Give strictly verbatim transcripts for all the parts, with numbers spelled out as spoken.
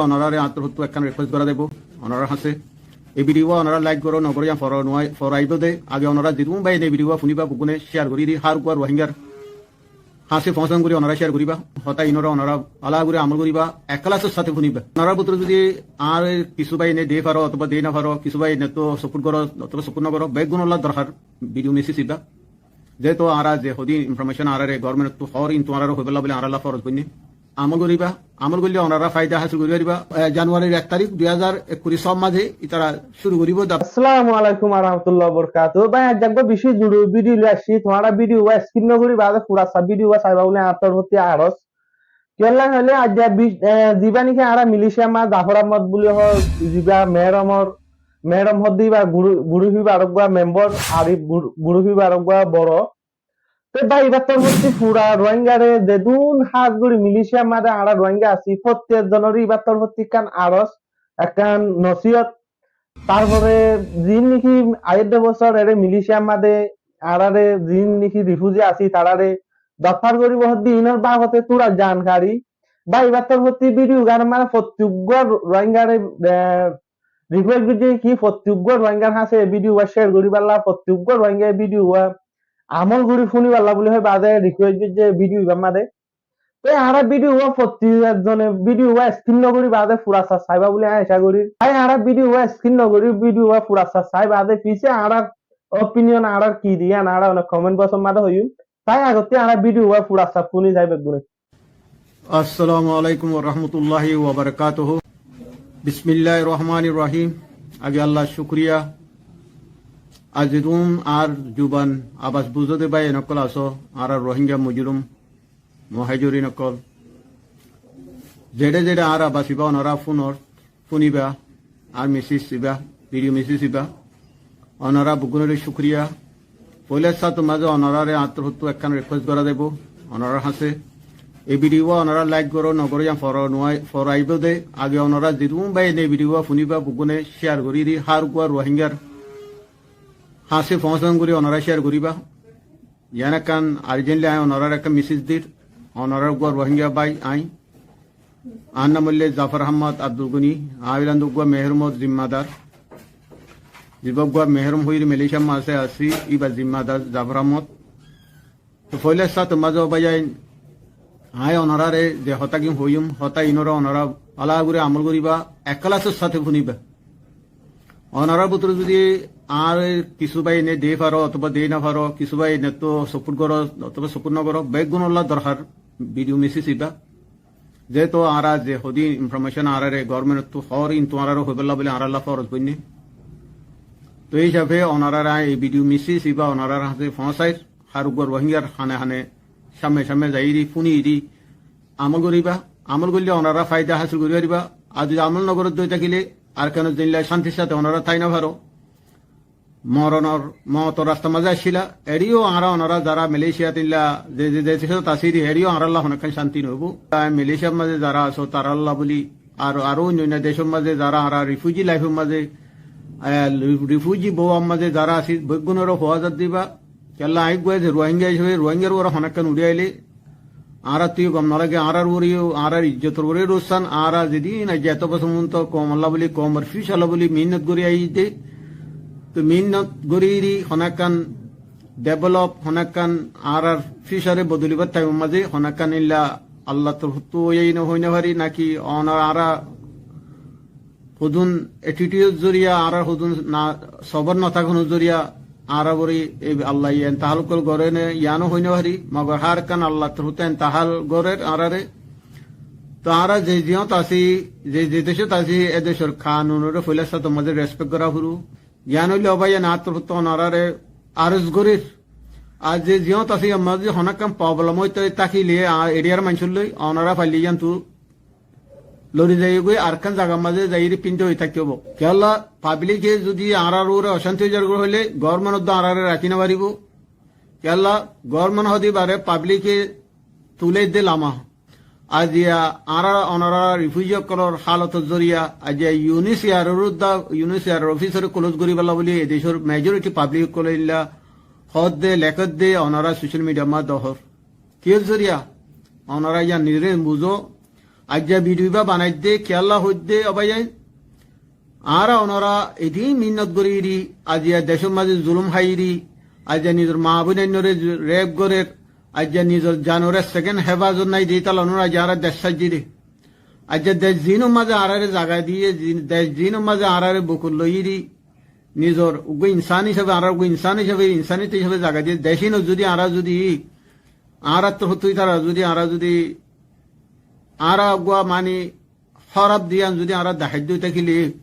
Onoráre añár torfóttu ekkán request gorá zaibo onorár hañsé. E video wá onorá like goró, no goró, yián fore no ai-, fore aibó de. Age onorá zedún bái ene video wá fúniba, beggúne share gorí di, hár uggwá Rohingyar hañsé foóñsan gorí onorá share goríba. Hotá inoré onorá bála gorí amol goríba, eklasor sáte fúniba. Onorár bútore zodi añáre kissú bái ene de faro otóba de no faro, kissú bái ene to support goró otóba support no goró, beggúnolla dorhar video message iba. Zehetu añára ze hodún information añáráre government ottu hoór, intu añáráre hoibálla bóli añárálla foroz goinné. Amol goríba, amol goillé onorá faida hásil gorí faribá. E, Januarir ek tarík dui házar ekkuri sór mazé ítara cúru goríbo. Assalamu alaikum warahmatullahi wabarakatuhu. Bái, aijja uggwá bicí zururi video loi aiccí, tuáñra video wá skip no gorí baade fura sa video wá saiba bóli añár torfóttu aros. Kiyólla hoilé aijja bic-, e, ziba niki añára Malaysia ma Zafar Ahmad bóli hoó, ziba Meherom or, Meherom hoó de iba guru, guru iba areggwá member, ar i gur-, guru iba areggwá boro. Te bái, ibar torfóttu fura Rohingyare zedún hás gorí Malaysia mazé añára Rohingya así, fottí ekzonoré ibar torfóttu ekkán aros, ekkán nosiyot. Tarfore ziín niki aiyér de bosór ere Malaysia mazé añáráre ziín niki refugee así, taráre dofar goríbo hoó de inor babote túra jankari. Bái, ibar torfóttu video gán mane fottí uggwá Rohingyare, e, request goijjí ki fottí uggwá Rohingyar hañsé e video wá share goríballa, fottí uggwá Rohingya e video wá amol gorí fúniballa bóli hoi baade request goijjí e video ibar mazé. Te añára video wá fottí ekzone video wá skip no gorí baade fura sa saiba bóli añí aca gorí. Te añára video wá skip no gorí video wá fura sa sai baade fise añárar opinion añárar ki de yián añára one comment box or mazé hoiyum. Te agottí añára video wá fura sa fúni zai beggúne. Assalamu alaikum warahmatullahi wabarakatuhu. Bismillahir Rahmanir Rahim. Age Allar cúkuriya. Aijja zedún añár zuban abas buzó de bái ókkol asó, añára Rohingya mozlum muhájirin ókkol. Zeçé zeçé añár abas ibá onorá fúnor, fúniba, añár message ibá, video message ibá. Onorá beggúnoré cúkuriya. Foila sátor mazé onoráre añár torfóttu ekkán request gorá zaibo onorár hañsé. E video wá onorá like goró, no goró, yián fore no ai-, fore aibó de. Age onorá zedún bái ene video wá fúniba, beggúne share gorí di, hár uggwá Rohingyar hañsé foóñsan gorí onorá share goríba. Yián ekkán urgently añí onoráre ekkán message dir, onorár uggwá Rohingya bái añí. Añár nam óilde Zafar Ahmad Abdul Goni, añí óilam de uggwá Meherom or zimmadar. Zibá uggwá Meherom hoiyóre Malaysia mazé así, ibar zimmadar Zafar Ahmad. Te foila sátor mazé ó bái ain, añí onoráre ze hotá gín hoiyum, hotá inoré onorá bála gorí amol goríba, eklasor sáte fúniba. Onorár bútore zodi añáre kissú bái ene de faro otóba de no faro, kissú bái ene to support goró otóba support no goró, beggúnolla dorhar video message iba. Zehetu añára ze hodún information añáráre government ottu hoór, intu añáráre hoibálla bóli añárálla foroz goinné. To e hísafe onoráre añí e video message iba onorár hañsé foóñsair, hár uggwá Rohingyar hane hane, sámme sámme zaiyóre fúniyóre amol goríba, amol goillé onorá faida hásil gorí faribá. Ar zodi amol no goró de ói tákile Arkanot zeilla cántir sáte onorá tái no faro, moronor, moutor rastar mazé accíla, eçé yó añára onorá zará Malaysiat illa ze, ze, ze decót así de, eçé yó añárálla honó ekkán cánti no óibo. Ar Malaysiar mazé zará asó tarálla bóli, ar aró oinno oinno decór mazé zará añára refugee life or mazé, e, refugee bóu ar mazé zará así, beggúnoré hoó zar de ibá. Kiyólla añí uggwá ze Rohingya hísafe Rohingyar uore honó ekkán uçí ailé, añárattú yó gom no lage, añárár uore yó, añárár ijjotor uore yó luksan, añára zedún aijja eto bosór foijjonto koumolla bóli, koumor future olla bóli mehénnot gorí aiyí de. To mehénnot gorí gorí honó ekkán develop, honó ekkán añárár future e bodolibar time or mazé honó ekkán illa Allar torfóttu óiye no hoi no fari, náki onor añára hodún attitude or zoriya, añárar hodún na, sobor no tákonor zoriya, añárar uore e Allaye entehal ókkol goré né, yiáno hoi no fari, mogor hár ekkán Allar torfóttu entehal gorér añáráre. To añára ze ziyót así, ze, ze decót así, e decór kanunoré foila sátor mazé respect gorá foribo. Yián óilde ó bái, añár torfóttu onoráre aros gorír. Ar ze ziyót así, añár mazé honó ekkán problem ói tákile, a, area r maincór loi, onorá faillé yiántu lori zaiyógoi, arekkán zagar mazé zaiyóre fínt ói tákte óibo. Kiyólla, public e zodi añárár uore ocánti ói zar goi hoilé, government ot añáráre rakí no faribo. Kiyólla, government hoó de ibáre public e tulai de lama. Aijja añára onorá refugee ókkolor hálotor zoriya, aijja UNHCR or udda, UNHCR office ore close goríballa bóli e decór majority public ókkole illa hoó de, leké de, onorá social media r mazé dehór. Kiyór zoriya? Onorá yián nizoré buzó. Aijja bidiyo ibá banaidde, kiyólla hoidde, ó báiyain? Añára onora edin minnot goríri, aijja decór mazé zulum háiri, aijja nizor maa bóinainore rep gorér, aijja nizor janoré sekén hefazot nái de, ítalla onora aijja añára dec sáijjiri. Aijja dec ziínor mazé añáráre zaga diyé, zi-, dec ziínor mazé añáráre bukot loiyíri, nizor uggúa insán hísabe, añárar uggúa insán hísabe, insániyot hísabe zaga diyé, dec iínot zudi añára zudi, añárar torfóttu ítara zudi, añára zudi, añára uggúa mani hóraf de yían zudi añára deháidde ói tákile,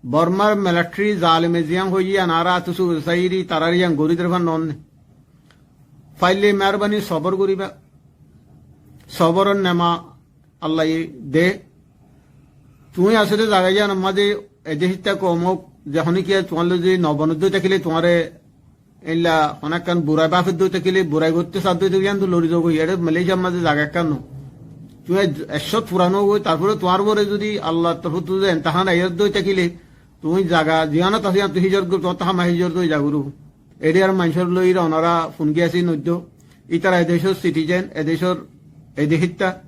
Bormar militari zalime ziyán hoiyé yían añára áttu sugur saiyíri, tarár yían gorí der fán noónne. Faillé meérbani sobor goríba. Soboror nema Allaye de. Tuñí asóde zaga yíanor mazé ede hítta koum ók, ze honíkiya tuáñlla zudi nobonoddé ói tákile tuáñre éilla honákkan burai báfedde ói tákile, burai goitté sadde ói tákile yíantu lori zogói, eçé Malaysiar mazé zaga ekkán no. Tuñí ek-, ekcót furano ógoi, tarfore tuáñr uore zudi Allar torfóttu zudi emtahán aiyér de ói tákile, tuñí zaga ziyánot asó yíantu híjorot goi, tuáñttu háma híjorot ói zagói. Eriyar maincór loi onora fun giyasi noiddo. Ítara e decór sitizen, e decór e de hítta.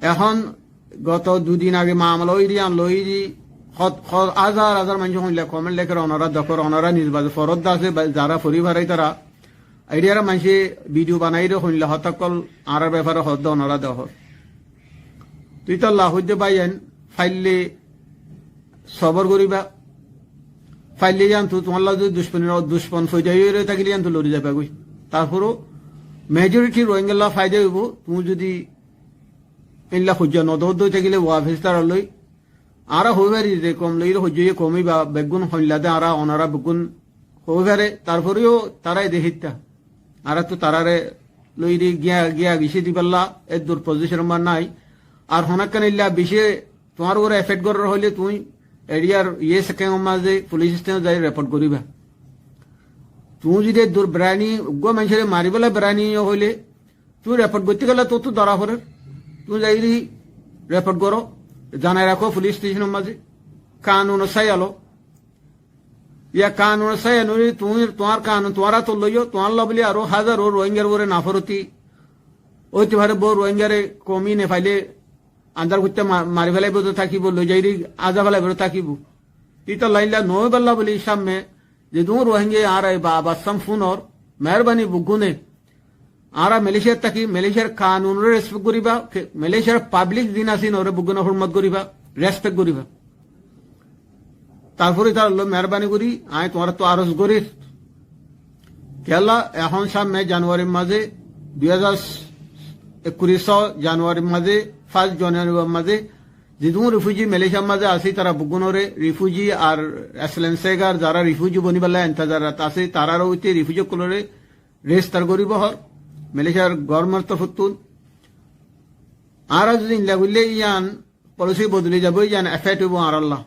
Ehón goto dui din age mamala óiye de yían loi de hot-, hot-, házar házar maincé hoilla komen lekér, onora dekór, onora niz baze foródda asé, ba-, zara fori fare ítara. Eriyar maincé bidiyo banaiyére hoilla hotá ókkol añárar befare hoódde onora dekór. Toi ítalla hoidde báiyain, faillé sobor goríba. Faillé yíantu tuáñlla zudi ducmoni, ducmon foida ói roi tákile yíantu lori zaiba goi. Tarfore mejoriti Rohingyalla faida óibo, tuñí zudi éilla hoijja nodoódde ói tákile wafes ítara loi. Añára hoói fari ze koum loiyére hoijja óiye koum íba beggún hoilla de añára onora beggún hoói fare, tarfore yó tará ede hítta. Añárattu taráre loiyére giya, giya gicé dibálla eddur pozicon ot nái. Ar honákkan éilla bicé tuáñr uore efekt gorér hoilé tuñí eriyar iye sekengor mazé fulic isteconot zai report goríba. Tuñí zudi eddur berani, uggúa maincóre maribálla berani yó hoilé, tuñí report goitté gele tuáñttu dóra forer. Tuñí zaiyóre report goró, zanai rakó fulic isteconor mazé. Kanunor sáya lo. Yá kanunor sáya no loi tuñí tuáñr kanun tuáñr átot loiyó, tuáñlla bóli aró házaro Rohingyar uore naforoti óite fare, bou Rohingyare koumi nefailé andar goittá ma-, mari félaibo de tákibo, loi zaiyóre aza félaibo de tákibo. Ítalla éilla no óibálla bóli sámme zedún Rohingya añára e ba-, bassám fúnor, meérbani beggúne añára Malaysiat táki, Malaysiar kanunore respect goríba, ke-, Malaysiar pablik zin asé ínoré beggúne hórmot goríba, respect goríba. Tarfore ítarar loi meérbani gorí añí tuáñrattu aros gorír. Kiyólla ehón sámme Januarir mazé, dui házar ekkuric Januarir mazé, fas Januarir mazé, zedún rifuji Malaysiar mazé asé, ítara beggúnoré rifuji ar asylum seeker, zara rifuji bonibálla entezarot asé, tarár uite rifuji ókkolore rejistar goríbo hoór Malaysiar gobornmentor torfóttu. Añára zudi éilla goillé yían polisi bodoli zaibo, yían efekt óibo añárálla.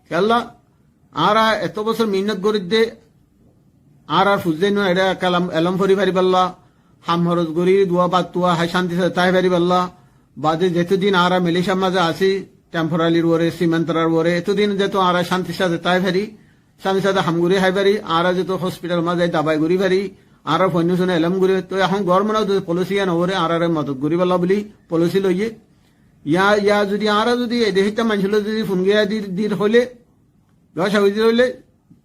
Kiyólla, añára eto bosór minnot gorídde, añárar fuain no eçé kalam elóm fori faribálla, ham horos gorí, duwa bát tuwa hái cántir sáte tái faribálla, bade zetodin añára Malaysiar mazé así, temporarir uore, simantarar uore, etodin zeto añára cántir sáte tái fari, cántir sáte ham gorí hái fari, añára zeto hospitalor mazé dabai gorí fari, añárar fuain no sune elóm gorí, toi ehón gobornment ot polisi yían uore añárare modot goríbálla bóli polisi loiyé. Yá, yá zudi añára zudi ede hítta maincólla zudi fun giya dir, dir hoilé, Dóca goijjé óile,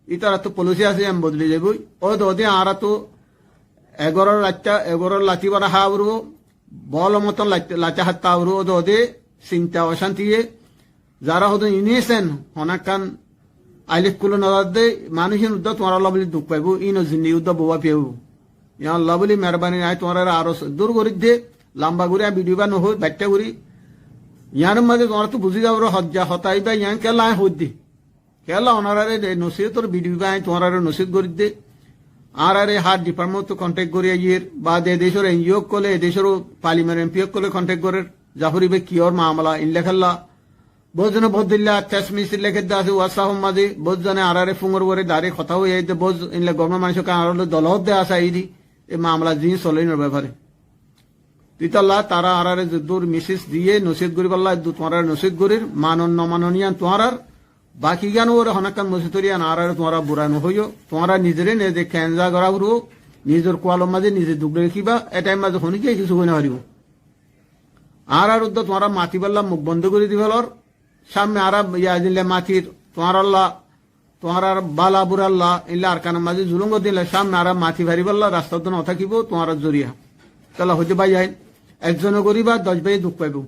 ítarattu polisi asé, yían bodoli zaibói. Ódode añárattu egoror latta, egoror lati bara háa foribo, bolo moton lat-, lata hátta foribo, ódode sinta ocántiye, zara hodún innocent, honákkan ailif kulo nozar de, manúic ín uddá tuáñralla buli duk faibo, íno zindigi uddá bouwa fiyaibo. Yíanolla buli meherbani añí tuáñrare aros dur gorídde, lamba gorí añí bidiyo ibá nohóir, baiththá gorí. Yíanor mazé tuáñrattu buzí zaibóre hojja hotá ibá, yían kiyólla añí hoóidde. Kiyólla onoráre de nosíyotor bidiyo ibá añí tuáñrare nosíyot gorídde. Añáráre hár dipartmentottú kontek gorí aiyér, ba de decór enjiyo ókkole, e decór palimer empi ókkole kontek gorér, zafór ibá kiyór mamala, inla kiyólla. Bout zone bout dilla tes mesej lekédde asé WhatsApp or mazé, bout zone añáráre fúnor uore dairek hotá hoiyé de, bout inla gormor manúic ókkole añárálla dol ódde asé aiyéri, e mamala ziín solé inor befare. Títalla tará añáráre zeddúr mesej diyé, nosíyot goríballa, eddúr tuáñráre nosíyot gorír, manon nomanon yían tuáñrár. Baki gán uore honákkan mosítor yían añáráre tuáñra bura nohoiyó, tuáñra nizeré nize kenza gorá foribo, nizor kualor mazé nize duk rakíba, e thaim mazé honíkiye kessú hoi nofaribó. Añárar uddúa tuáñra matibálla muk bondó gorí difélor. Sámme añára yadinle matir, tuáñralla, tuáñrar bála búralla, inla Arkanor mazé zulúm goddíle sámme añára mati faribálla rasta uddúa no tákibo tuáñrar zoriya. Tolla hoiddé báiyain, ekzone goríba, doc báiye duk faibó.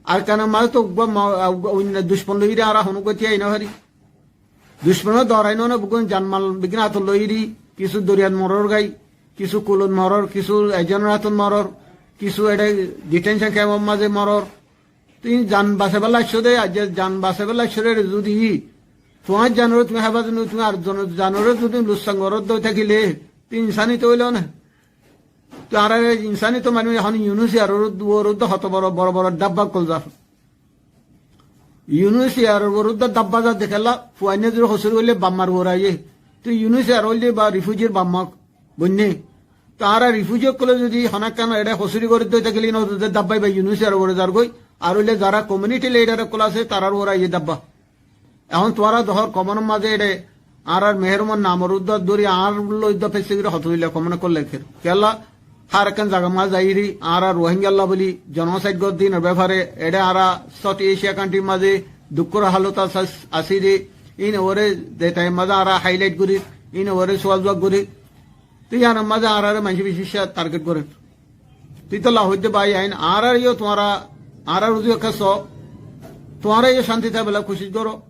Arkanor mazé to uggúa ma-, uggúa oinno ducmon loiyóre añára honó goti ai no fari. Ducmonor dorai no ne beggún zanmal beggún átot loiyóre, kissú doriyat moror gái, kissú kulot moror, kissú ejenor átot moror, kissú eçé detention kemor mazé moror. Tui zan basaibálla aiccó dé, aijja zan basaibálla aiccó dé, zodi tuáñr zanore tui hefazot no, tui ar zonor zanore zodi lussang goródde ói tákile, tui insaniyot óilo né? Tui añára insaniyot mani ehón Yunus Airor uore uddúa hoto boro boro boro dabba ókkol zar. Yunus Airor uore uddúa dabba zar de kiyólla, fuainne zodi hosúri goille bafmar uore aiyé. Tui Yunus Air óilde ba rifujir bafma boinne. Toi añára rifuji ókkole zodi honó ekkán eçé hosúri gorédde ói tákile ino uddúa dabba iba Yunus Airor uore zargói. Ar óile zará komiuniti lidar ókkol asé, tarár uore aiyé dabba. Ehón tuáñra dehór komenor mazé eçé añárar meherumor namor uddúa dóri añárar loi uddúa fessí gorí hoto dilla komen ókkol lekér. Kiyólla, hár ekkán zagar mazé zaiyóre añára Rohingyalla bóli jonosaid goddínor befare eçé añára South Asia kantrir mazé dukkór hálot as-, así dé, ín uore de taim mazé añára hailait gorír, ín uore sual zuab gorír. Toi yíanor mazé añárare maincé beci target gorér. Toi tolla hoiddé báiyain, añárare yó tuáñra, añárar uzu ekká só, tuáñra yó cánti táibálla kucíc goró.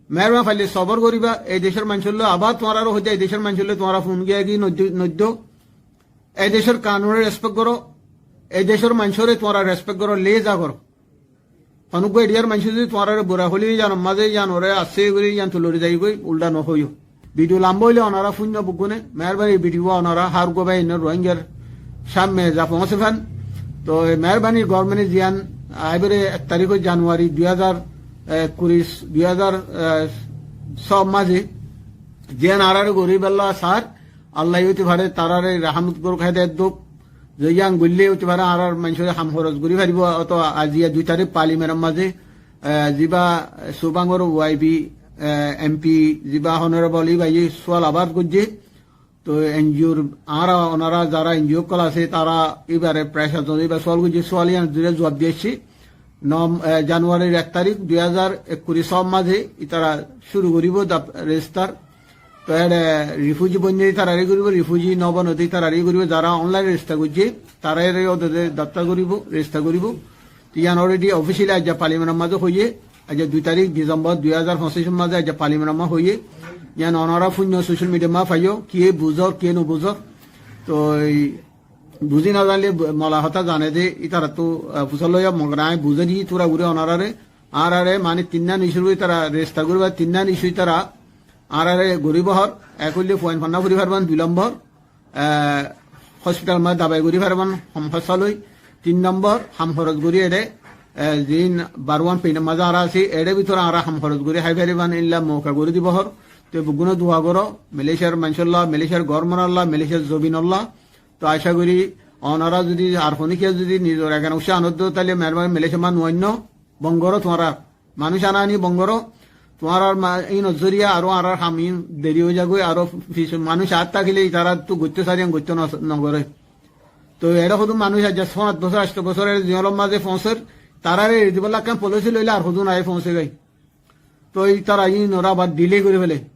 Meherbani faille sobor goríba, ei decór maincór loi, abar tuáñrare hoiddé ei decór maincór loi tuáñra fon giyá giyí noiddo, noiddo. Ei decór kanunore respect goró, ei decór maincóre tuáñra respect goró, leza goró. Honó uggúa eriyar maincé zodi tuáñrare bura hoilé yíanor mazé yíanore asé gorí yíantu lori zaigói, ulda no hoiyó. Bidiu lamba óile onora fúinno beggúne, meherbani bidiu onora hár uggúa báiyainor Rohingyar sámme za foóñsai fán. Toi meherbani gormene ziyán aibáre ek tarík Januari dui házar, e, kuri, dui házar, e, só mazé ziyán añárare goríbálla sár, Allaye óite fare taráre rahámot gorúk, hedayot douk, ze yían goille óite fare añárar maincóre ham horos gorí faribó, ótoba aijja dui tarík parliamentor mazé, e, ziba Subangor Y B, e, M P, ziba honorable íbaye sual abas goijjé. Toi N G O r añára onora zará N G O ókkol asé, tará íbare pressure zon íba sual goijjé, sual yían zire zuab di aiccé. Nom-, e, Januarir ek tarík dui házar ekkuri só mazé ítara cúru goríbo dap-, registar. Toi eçé rifuji boinne ítarare goríbo, rifuji no boinne ítarare goríbo, zará online registar goijjé, tarare yó de daftar goríbo, registar goríbo. Toi yían already officially aijja parliamentor mazé hoiyé, aijja dui tarík December dui házar foñsicor mazé aijja parliamentor mazé hoiyé. Yían onora fúinno social mediar mazé faiyó, kiyé buzór, kiyé no buzór. Toi buzí no zainle bu-, mola hotá zane de, ítarattu, e, fusár loiyó, mogor añí buzái di túra gorí onorare, añárare mani tinnán issur ítara registar goríba, tinnán issu ítara añárare goríbo hoór, ek óilde fuain fonná fori faribán, dui lombor, e, hospitalor mazé dabai gorí faribán hom hóssa loi, tin lombor ham horos gorí eçé, e, ziín baruán pein mazé añára así, eçé bútore añára ham horos gorí hái faribán, ílla mouka gorí dibo hoór. Toi beggúne dua goró, Malaysiar maincólla, Malaysiar gormenolla, Malaysiar zobinolla, Toi acá gorí onora zodi ar honíkiya zodi nizor ekkan uccá anoddo taile meherbani Malaysiar mazé no ainno, bon goró tuáñra. Manúic ana ani bon goró, tuáñrar ma-, ín zoriya aró añárar ham ín deri ói zagói, aró fis-, manúic aát tákile ítarattu goittó sáriyán goittó no, no goré. Toi eçé hodún manúic aijja fáñs bosór, ancto bosór eçé ziyólor mazé foóñser, taráre eri dibálla ekkán polisi loile ar hodún aái foóñse goi. Toi ítara ín ora abar delay gorí fele.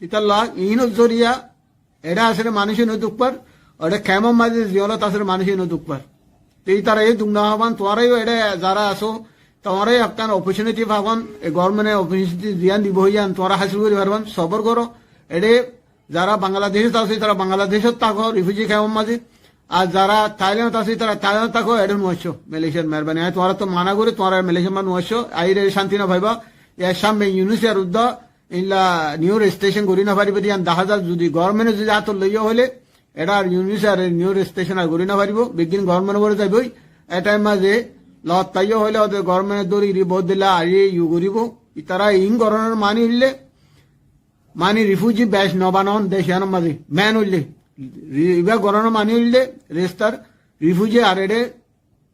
Ítalla ín zoriya Eçé asé dé manúic ín ó duk far, eçé kemor mazé ziyólot asé dé manúic ín ó duk far. Te ítara e duk no fabán, tuáñra yó eçé zará asó, tuáñra yó ekkán opportunity fabán, e government e opportunity ziyán dibo hoiyán, tuáñra hásil gorí faribán, sobor goró. Eçé zará Bangladecót asó, ítara Bangladecót táko, refugee kemor mazé. Ar zará Thailandot asó, ítara Thailandot táko, eçé no aiccó, Malaysiar meherbani. Añí tuáñrattú mana gorí, tuáñra Malaysiar mazé no aiccó, aiyóre cánti no faiba. Yar sámme Yunus Air uddúa, Ílla new registration gorí no faribó de yían dahá zar, zodi government e zodi átot loiyó hoilé, eçé ar Yunus Air e new registration ar gorí no faribó, beggín government uore zaibói, e time mazé lot faiyó hoilé óde government e dóri ri bout dilla ari yu goríbo, ítara ín goronor mani óilde, mani refugee bec no banon dec yíanor mazé, main óilde, ri-, ibá goronor mani óilde, register refugee ar eçé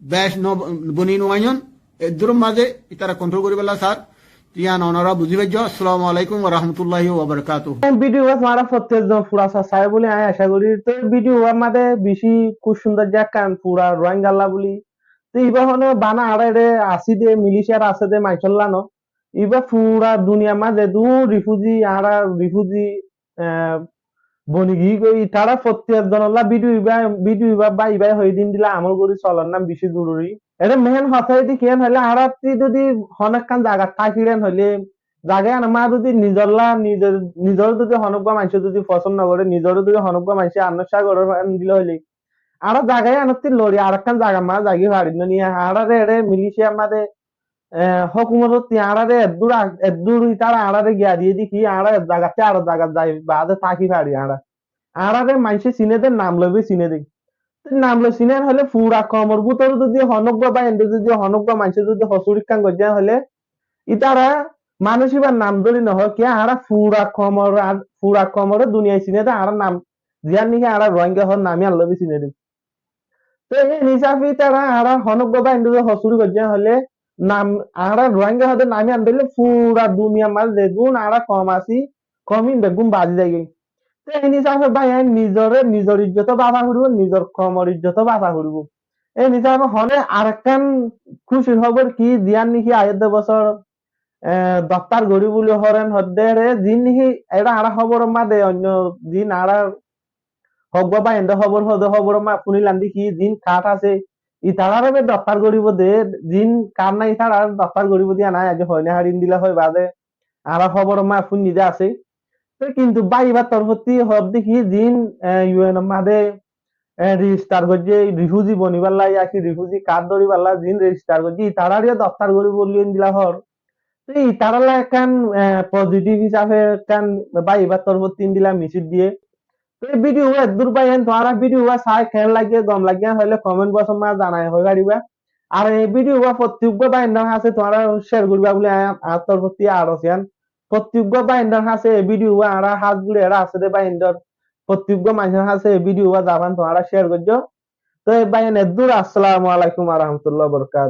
Bec no boni no aiyon, eddur mazé ítara control gorí fela sar. Yían onora buzí faijjó. Assalamu alaikum wa rahmatullahi wa barakatuhu. Ei video tuáñra fottí zon fura sa-, sai buli añí aca gorí. Toi video mazé beci kub cúndor zagan fura Rohingyalla buli. Te ibá hone bana añára ere así de, milíciar asé de, maincólla no. Ibá fura duniyar mazé zedún rifuzi, añára rifuzi, eh, boni giyí goi, itará fottí ekzonolla bídiyo ibá, bídiyo ibá bái ibá hoiyé de endilla amol gorí solon nam beci zoruri. Ere meén hotá edi kiyán hoilé, añára ti zodi honó ekkán zagat táki ren hoilé, zaga iyan mazé zodi nizolla, nizor, nizor zodi honó uggwá maincé zodi fosón no goré, nizor zodi honó uggwá maincé annocá goré endilla hoilé, añára zaga iyanot ti lori arekkán zagar mazé zagi fari no ni, añáráre ere milíciar mazé, eh, hókumotottí añáráre eddúr a-, eddúr itará añáráre giya diyé de ki, añára ek zagat ti ar zagat zai baade táki fari añára. Añáráre maincé siné de, nam loi bái siné de. Te nam loi siné hoilé fura koumor bútore zodi honó uggwá báiyaindé zodi honó uggwá maincé zodi hosúri ekkán goijjé hoilé, itará manúic ibár nam dóri no hoó, kiyá añára fura koumor, fura koumoré duniyai siné de, añára nam, ziyán niki añára Ruáingga hoó nam iyan loi bái siné de. Te hé hísafe itará añára honó uggwá báiyaindé zodi hosúri goijjé hoilé, nam, añára Ruáingga hoó de nam iyan dóille fura duniyar mazé zedún añára koum así, koum ín beggún bazi zaigói. Te hé hísafe báiyain nizoré, nizor ijjot basa foribó, nizor koumor ijjot basa foribó. Hé hísafe hone arekkán kúcir hóbor ki, ziyán niki aiyér de bosór, eh, doftar gorí buli hoór en hoó de ere, zin niki ere añára hóbor mazé oinno zin añára hók uggwá báiyaindé hóbor hoó de, hóbor mazé fúnilam de ki zin kart asé, itaráre bái doftar goríbo de, zin kart nái itaráre doftar goríbo de, yían añí aijjó hoi no fari endilla hoi baade añára hóbor mazé fúnni de asé. Te kintu bái ibár torfótti hoó de ki zin, eh, U N or mazé, eh, register goijjé, rifuzi bonibálla, yá ki rifuzi kart dóribálla zin register goijjé, itaráre yó doftar goríbo buli endilla hoór. Te itarálla ekkán, eh, pozitif hísafe ekkán bái ibár torfótti endilla mesej diyé. Te bídiyo uwá eddúr báiyain, tuáñra bídiyo uwá sai keén lage, gom lage hoilé comment box or mazé zanai hoi faribá. Ar e bídiyo uwá fottí uggwá báiyaindór hañsé tuáñra share goríba buli añár, añár torfótti aros yián. Fottí uggwá báiyaindór hañsé e bídiyo uwá añára hás gorí ere asé de báiyaindór, fottí uggwá maincór hañsé e bídiyo uwá zaban tuáñra share goijjó. Te báiyain eddúr, assalamu alaikum wa rahmatullahi wa barakatuhu.